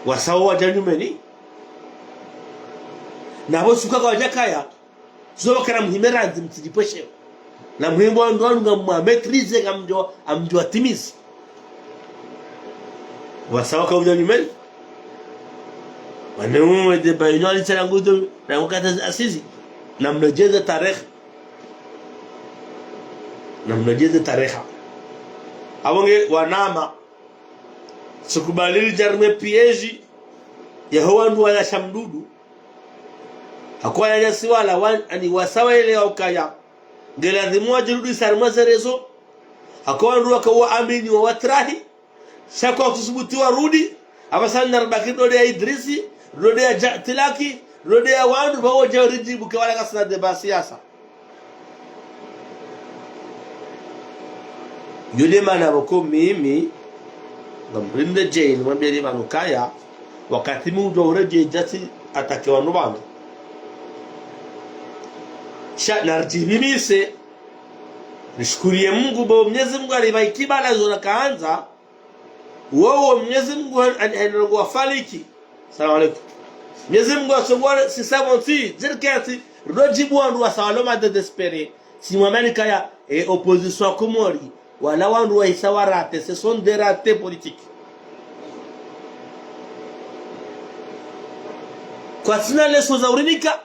Wasawo wadja nyumeni. Na pvo suka kawadjakaya. Zo wakana muhime randzi mtsidjipveshe. Na muhime wandru wanu ngamwa maîtriser ngamdjo, ngamdjo watimizi. Wasawo kaudja nyumeni. Wane umwe de bayinyo alitsala ngudo, na wakata asizi. Na mnadjeze tarehi. Na mnadjeze tarehi. Apvo nge wanama. Tsukubali ridja harumwa piège. Yaho wandru wala sha mdudu. Hako wananyasi wala wan-, ani wasawa ile ya ukaya. Nge lazimu wadjirudi harumwa ze réseaux. Hako wandru waka waamini wa watrahi. Sha kwa kusubuti warudi. Apvasa na ribaki ndo de ya Idrisi. Ndo de ya Ja-, Tilaki. Ndo de ya wandru pvao wadja ridjibu ke wala kasina débat siasa. Yo de mana pvoko mimi, ngamrinde djeni, mwambie de pvanu kaya, wakati mi udjo uredjeyi djatsi attaquer wanu pvanu. Sha, na ridjibimise, rishukuriye Mungu, bo Mnyezi Mungu alipva ikibala zo na kaandza, wowo Mnyezi Mungu han-, han-, hanongo wafaliki. Salamu alaikum. Mnyezi Mungu asongwa sisa bonsi, zirikati, rodjibu wandru wasawa lo ma désespérés. Si mwamani kaya, e, opposition ya Komori, wala wandru wahisa wa ratés, ce sont des ratés politiques. Kwasina leso za urinika,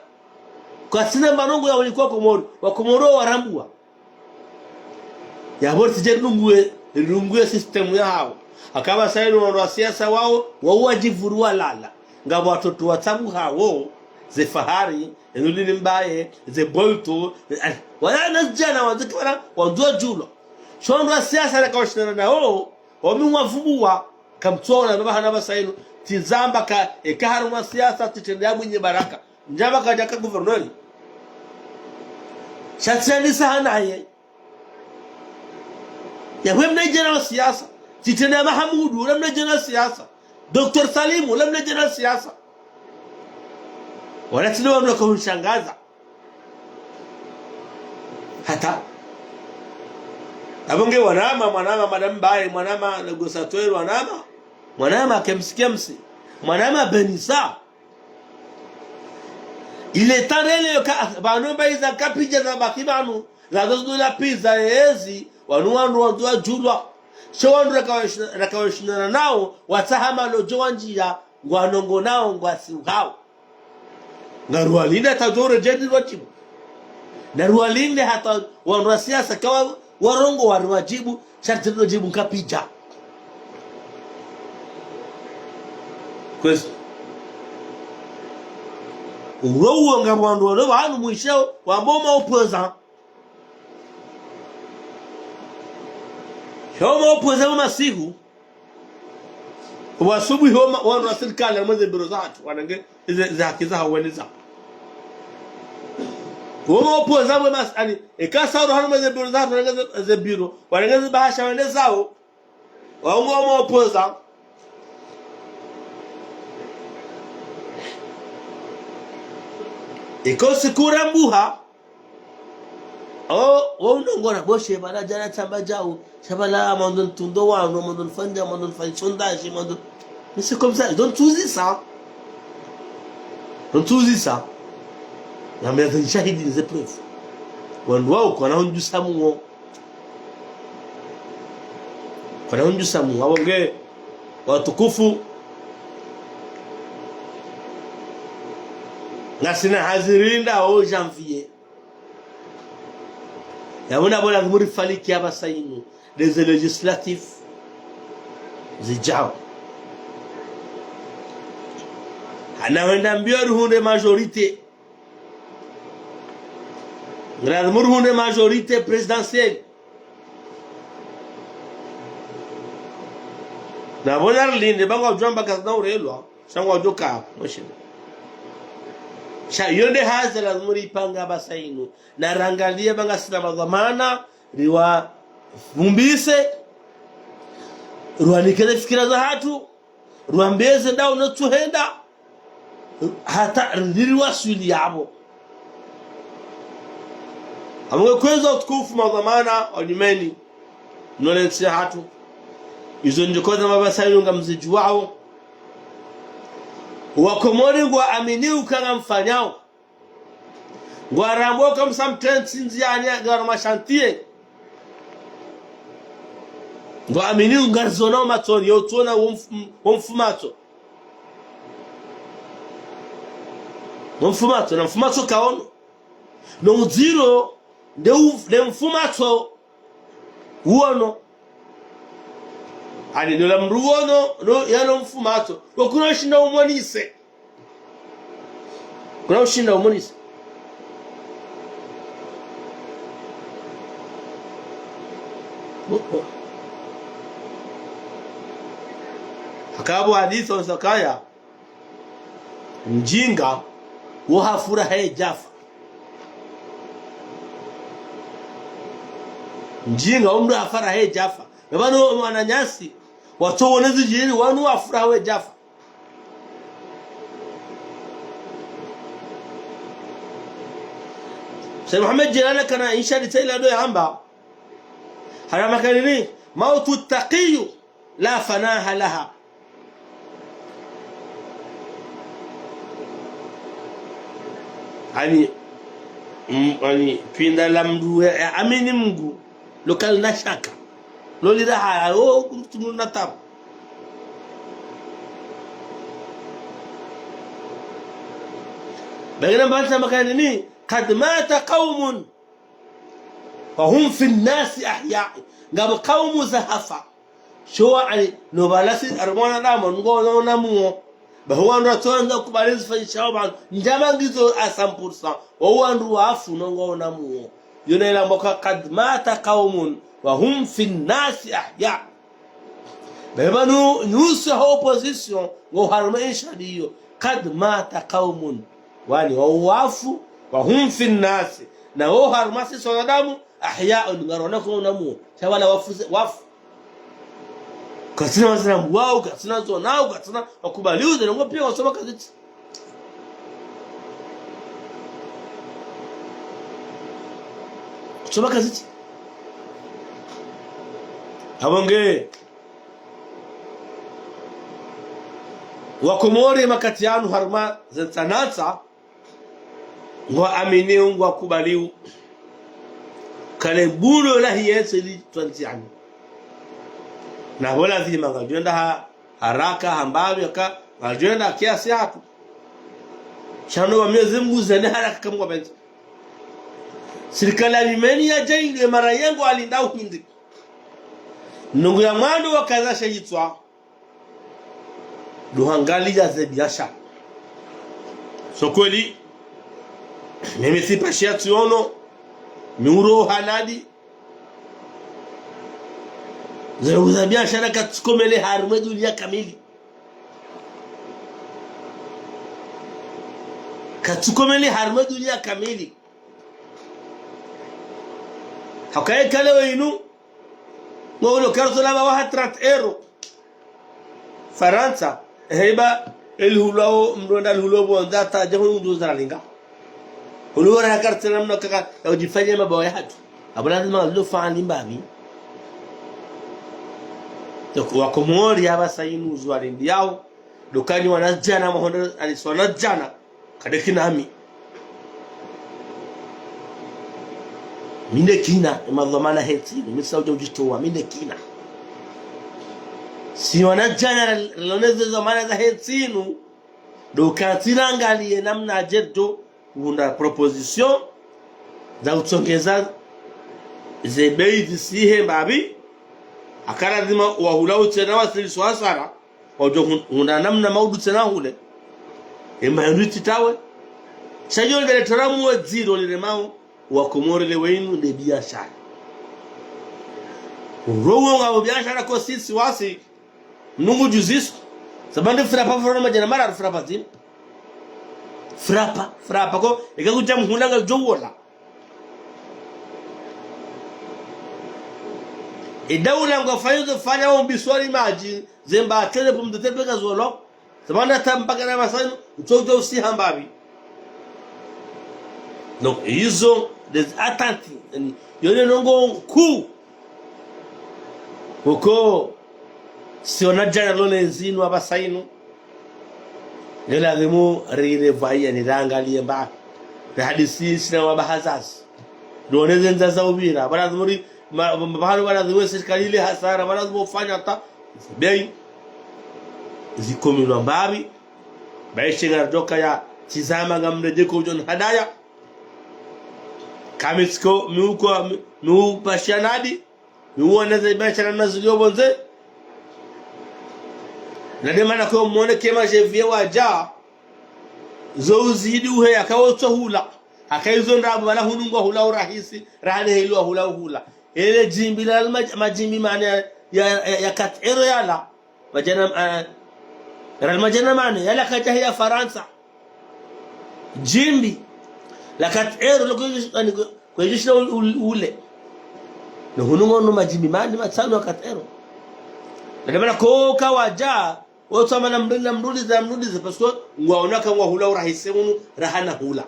kwasina manongo ya unikwa Komori, wa Komori warambuwa. Yapvo ritsidje ridunguwe, ridunguwe système yahawo. Haka pvasa inu wandru wa siasa wawo, wawo wadjivuru walala. Ngapvo watoto watsabu hawo, ze Fahari, ze Nurdin Mbaye, ze Bolto, ze, ah, wala na zidjana wandzo ki wala, wandzo djulo. Sho wandru wa siasa na kawashindana nawo, wami wavubuwa, kamtsona, no bahana pvasa inu, tsizamba ka, eka harumwa siasa, tsitrende ya Mwinyi Baraka. Ndjaba kadjaka gouverneur. Sha tsiandisa hanaye. Yapvo mnadjana wa siasa. Tsitrende ya Mahamudu, ula mnadjana wa siasa. Docteur Salimu, ula mnadjana wa siasa. Wala tsile wandru waka hunishangaza. Hata. Apvo nge wanama, mwanama, Madame Mbaye, mwanama, négociateur, wanama. Mwanama, Kemsi Kemsi. Mwanama, Benisa. Il est temps rero ka, pvanu mbayi za kapidja za baki pvanu. Ngazo zinu lapviza ezi, wanu wandru wandzo wadjulwa. Sha wandru raka washina-, raka washindana nao, watsaha malodjo wandjiya, ngwanongonao, ngwasiuhao. Ngaruwalinde hata djo uredjei wadjibu. Naruwalinde hata wandru wa siasa kawa warongoa wariwadjibu, sha ridjo djibu nkapvidja. Kwezi. Uwo uwo ngapvo wandru walo wanu mwishao, wamba wo ma opposants. Wo ma opposants wo masihu. Wasubuhi wo ma, wandru wa sirikali, harumwa ze biro zahatru, wanenge, ze, ze haki zahawo wende zawo. Wo ma opposants we mas-, ani, eka sa wandru harumwa ze biro zahatru, wanenge ze, ze biro, wanenge ze bahasha wende zawo. Waungo wo ma opposants. Eka usiku urambuha, o, wo unongona, bo she pvala djana tsamba djau, sha pvala mwandzo nitundo wanu, mwandzo nifanye, mwandzo nifanye sondage, mwandzo. Mais c'est comme ça, donc tout ça. Donc tout ça. Na mimi nishahidi ni ze preuves. Wandru wao kwana hundjusa muo. Kwana hundjusa muo. Apvo nge, watukufu. Ngasina hazi rinda o janvier. Yapvo na pvo lazimu rifanikiye apvasa inu, des législatives zidjao. Hana hwenda mbio rihundre majorité. Lazimu rihundre majorité présidentielle. Na pvo narilinde, ba ngwadjo amba kazina urelwa, sha ngwadjo ka, mweshile. Sha, iyo nde hazi lazimu ripange apvasa inu. Na rangaliye ba ngasina madhwamana, riwavumbise, riwanike ze fikira zahatru, riwambe ze ndao no tsuhenda, hata ririwaswili yapvo. Apvo nge kwezi watukufu madhwamana wa nyumeni, no le ntsi yahatru. Izo ndjoko za mapvasa inu ngamzidjuwao. Wakomori ngwaaminio uka ngamfanyao. Ngwarambao uka msamtentsi ndziani ngaro mashantiye. Ngwaaminio ngarizonao matsoni, yo utsona wo mf-, wo mfumatso. Wo mfumatso, na mfumatso kaono. No udziro, nde u-, nde mfumatso uono. Ani ndola mdru uono, no, yalo mfumatso. Wo kuna ushinda umonise. Kuna ushinda umonise. Hakapvo hadisi wa sakaya. Mdjinga, wo hafura he djafa. Mdjinga, wo mdru hafura he djafa. Na pvanu wananyasi, watso wone zidjiri, wanu wafura he djafa. Sayyid Muhammad Jalala kana insha ditaila ndo yamba. Haramba kanini, موت التقي لا فناء لها. Ani, mm, ani, pinda la mdru ya, ya amini Mngu, lo kalina shaka. Lo liraha, o, kumtumuna na tabu. Bangina mbanza makani ni, قد مات قوم وهم في الناس أحياء. Ngapvo kaumu zahafa. Sho wa ani, no pvala si, harumwa wanadamu, ngwaonao na muo. Bahi wandru watsoandza kubali zifanyishao pvanu. Ndjama ngizo à cent pour cent. Wo wandru wafu no ngwaonao na muo. Yo na ilambwa ka قد مات قوم وهم في الناس أحياء. Bahi pvanu, nyuso ha opposition, ngo harumwa inshadi iyo. قد مات قوم. Wani, wo wafu, وهم في الناس. Na wo harumwa sisi wanadamu, أحياء, ngaronao na muo. Sha pvala wafu ze, wafu. Katsina wazina mbwao, katsina zonao, katsina wakubaliu ze, ngo piya watsoma kazitsi. Watsoma kazitsi. Apvo nge, Wakomori makati yanu harumwa ze ntsanantsa, ngwaaminio, ngwakubaliu. Kale bulo la hiyetsi li twanziani. Na ho lazima ngadjwenda ha, haraka, ha mbapvi, ka, ngadjwenda kiasi hatru. Sha no wa Mwenyezi Mungu zende haraka kamwe pvendze. Sirikali ya Yemeni yadja indwe mara yengo alindao hindri. Nungu ya mwando wakaza sheyitswa. Ndo hwangaliya ze biashara. So kweli, mimi tsipashiya tsiono, mi uro hanadi, ze ndrongoo za biashara katsikomele harumwa ye duniya kamili. Katsikomele harumwa ye duniya kamili. Hakaye kale weyinu, ngo ulo kartsi la bawa ha trente euros. Farantsa, eheba, elihulwao, mndru enda lihulwao pvondze hata, dje hunu ndu zaralinga. Huluwo ra kartsi la mna kaka, ya udjifanya mabawa yahatru. Apvo lazima lo fanya mbapvi. Donc, wa Komori ya pvasa inu zuwa rindi yao, ndo ukaya wanadjana, mahondro, ani si wanadjana, kade kina mi. Mi nde kina, ye madhwamana he ntsi inu, mi tsi udja udjitowa, mi nde kina. Si wanadjana, ra-, riloneze dhwamana za he ntsi inu, ndo ukaya tsi rangaliye namna dje ndo, uhundra proposition, za utsongeza ze bei zisihe mbapvi, haka lazima wahula utsena wasiliswa hasara, wadjo hun-, hundra namna maudu tsena hule. Emba yandru itsi tawe. Sha djo ndele taramu we dziro lile mao, wa Komori le weyinu nde biashara. Urongo nga biashara ko sisi wasi, mnungu juzisu. Sababu nde frapa frapa madjana mara frapa zini. Frapa, frapa ko, eka kudja mhula ngadjo wola. Edaula ngwafanyo zo fanya wo mbiswari madji, zemba tele pum de tele peka zolo. Sababu nda tambaka na masanu, utso utso usiha mbapvi. Donc, izo, des attentes, yani, yo nde ndrongoo nkuu. Uko, si wanadjana lone zinu apvasa inu. Nge lazimu rirevwaya ni rangaliye mbapvi. Rihadisi sina wa bahazazi. Ndo ne ze ndza za upvira. Pvalazimu ri, ma, ma, pvahanu pvalazimu sirikali ile hasara. Pvalazimu ufanya hata. Bei. Zikominwa mbapvi. Baishe ngaridjo kaya. Tsizama ngamredjeko udjo nihadaya. Kamisiko, mi uko, mi, mi upashiya nadi. Nuwona ze biashara namna zilio pvondze. Na nde mana ko mwone eka ma janvier wadja. Zo uzidi uhe yaka wotso hula. Haka izo ndrabo pvala hunu ngwahula urahisi, raha ne heli wahula uhula. Ele djimbi la ma-, madjimbi mane ya, ya, ya, ya quatre euros yala. Madjana, eh, yala madjana mane, yala kadja ya Farantsa. Djimbi la quatre euros, loko, ani, ko, ko, ule. No hunu ngono madjimbi mane, matsanu ya quatre euros. Na nde mana ko kawadja, wotso mana mrina mrudiza, mrudiza, parce que ngwaona ka ngwahula urahisi hunu, raha na hula.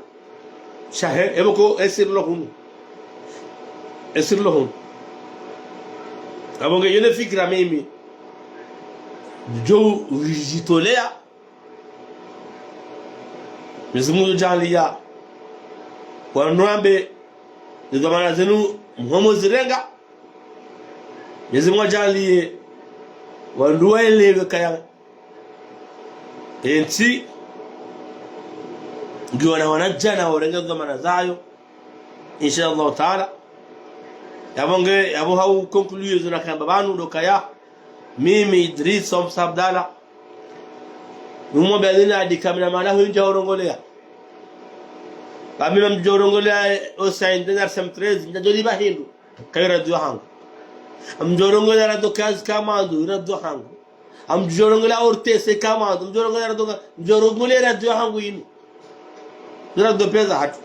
Sha he, epvo ko esiri lo hunu. Esiri lo hunu. Apvo nge yo nde fikira mimi. Djo ujitolea. Mwenyezi Mungu yadjaaliya. Wandru wambe, ze dhwamana zinu mhomo zirenga. Mwenyezi Mungu yadjaaliye. Wandru waelewe kaya. Entsi. Ngiyo na wanadjana warenge dhwamana zayo. Insha Allah Taala. Yapvo nge, yapvo hau conclure zo nakamba pvanu ndo kaya. Mimi Idrissa Omsa Abdallah. Numo bia dina adi kamina mana huinja urongoleya. Ba mimi mdjo urongoleya, eh, Osain Denar Sam treize, mdjo liba hindru. Kayi radio hangu. Mdjo urongoleya radio kazi kamando, radio hangu. Amdjo urongoleya O R T C kamando, mdjo urongoleya radio ka-, mdjo urongoleya radio hangu inu. Zira ndo pesa hatru.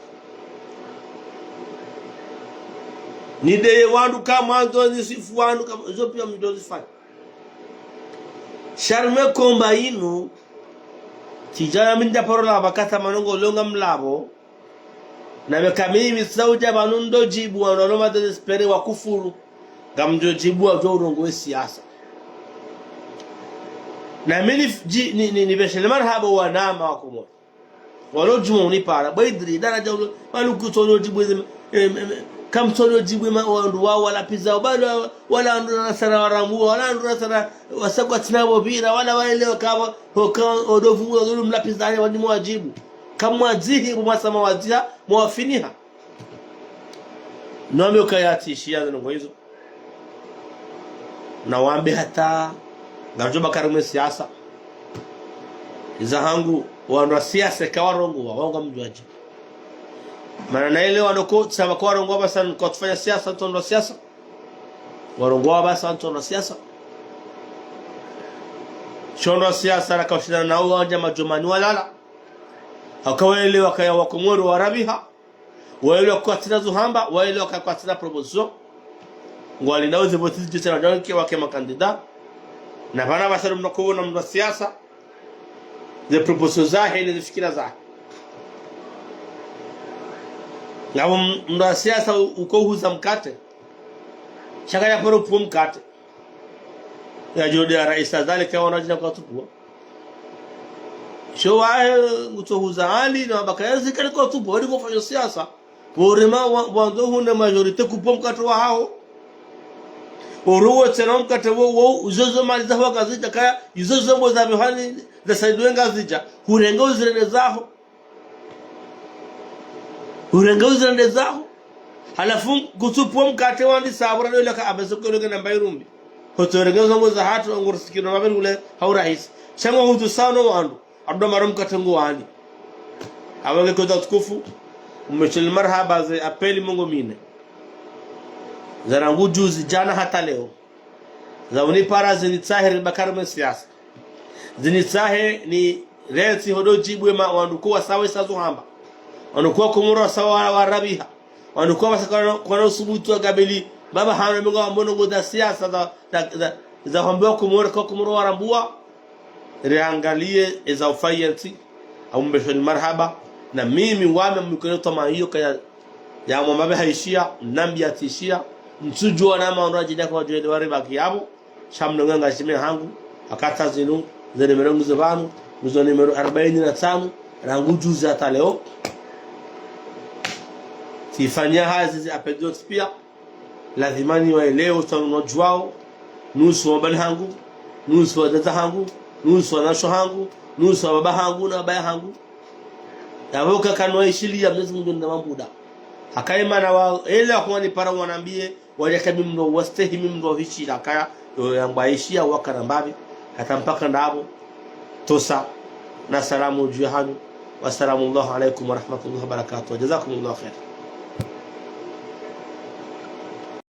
Nideye wandru kamando, nisifu wandru kamando, zo piya mdjo zifanya. Sha harumwa ye komba inu, tsidjana mi ndja paro laba kata manongo longa mlapvo. Na meka mimi tsi udja pvanu ndo djibu wandru walo ma désespéré wa kufuru. Ngamdjo djibu wadjo urongowa ye siasa. Na mi ni, dji-, ni, ni, nipveshele marahaba wanama wa Komori. Walo djuma unipara, bwa Idri, daraja ulo, maluku tso ulo djibu eze, em, em, Kamtsono djibu ma wandru wao walapviza, wala, wala wandru nasara warambua, wala wandru nasara wasakwa tsina bo pvira, wala waelewa kaba, hoka, odovu, wazulu mlapvizane, wani mwadjibu. Kamwadzihi, mwasama wadziha, mwafiniha. Nambe ukaya tsi ishiya ndrongoo izo. Na wambe hata, ngamdjo baki harumwa siasa. Iza hangu, wandru wa siasa kawarongoa, wao ngamdjuadje. Mana na ile wandru ko, tsamba kawarongoa basi, kwatsufanya siasa, ntsu wandru wa siasa. Warongoa basi, ntsu wandru wa siasa. Sho wandru wa siasa, raka ushindana nao, wandja madjumani walala. Haka waelewa kaya Wakomori warapviha. Waelewa kwatsina zo hamba, waelewa kaya kwatsina proposition. Ngwali nao ze voti zidjo tsena djanke wake makandida. Na pvanu basi mnakuona mndru wa siasa. Ze proposition zahe, ne ze fikira zahe. Ngapvo mndru wa siasa u-, uko huza mkate. Sha kaya paro pvo mkate. Yadjo de ya raisi Azali kawaona djina kwatsupvua. Sho wahe ngutso huza hali na mabaka yazi kali kwatsupvua, wali kofanya siasa. Worema wa, wandru huna majorité kupvo mkate wahawo. Oruwe tsena mkate wo, wo, izo zo mali zaho ngazidja kaya, izo zo mbo za mihani, za saidiwe ngazidja. Hurenge uzirende zaho. Hurenge uzirende zaho. Halafu kutsupvo mkate wandi sabura dole ka abese kweleke namba irumbi. Hotso renge zo mbo zahatru ngurisikino mabeli ule ha urahisi. Sha ngo hutu sano wandru. Abdu maro mkate nguwani. Awange koza tukufu. Umesheli marahaba ze appel mengo mine. Za rangu juzi djana hata leo. Za unipara zinitsahe ribaki harumwa siasa. Zinitsahe nirentsi hodo djibu ema wandru ko wasawa isa zo hamba. Wandru ko Wakomori wasawa wa, warapviha. Wandru ko wasa kwana, kwana usubutu wa kabili. Baba hano mengo wa mbono ngo za siasa za, za, za, za hamba Wakomori, ko Wakomori warambua. Riangalie eza ufanya ntsi. Amumbeshoni marahaba. Na mimi wame mikono toma hiyo kaya ya mwamba be haishiya, nambi ya tsi ishiya. Ntsudjuwa na maondo ajinaka wadjuwe de wari baki yapvo. Sha mnonga ngashime hangu, haka hata zinu, ze numéro nguzo pvanu, nguzo numéro arbaini na tsanu, rangu juzi hata leo. Tsifanya hazi zi appel zontsi pia. Lazima niwaelewe, tsanu nodjuwao, nusu wa bani hangu, nusu wa dada hangu, nusu wa nasho hangu, nusu wa baba hangu na baya hangu. Yapvo kaka no ishiliya Mwenyezi Mungu na mambuda. Haka imana wa, ele ahuwa nipara wanambie, wale kami mndru wastehi mi mndru hishila kaya, yo yangwa ishiya wakana mbapvi, hata mpaka ndapvo, tosa, na salamu dju hanyu, wassalamu alaikum warahmatullahi wabarakatuh, jazakumullahu khair.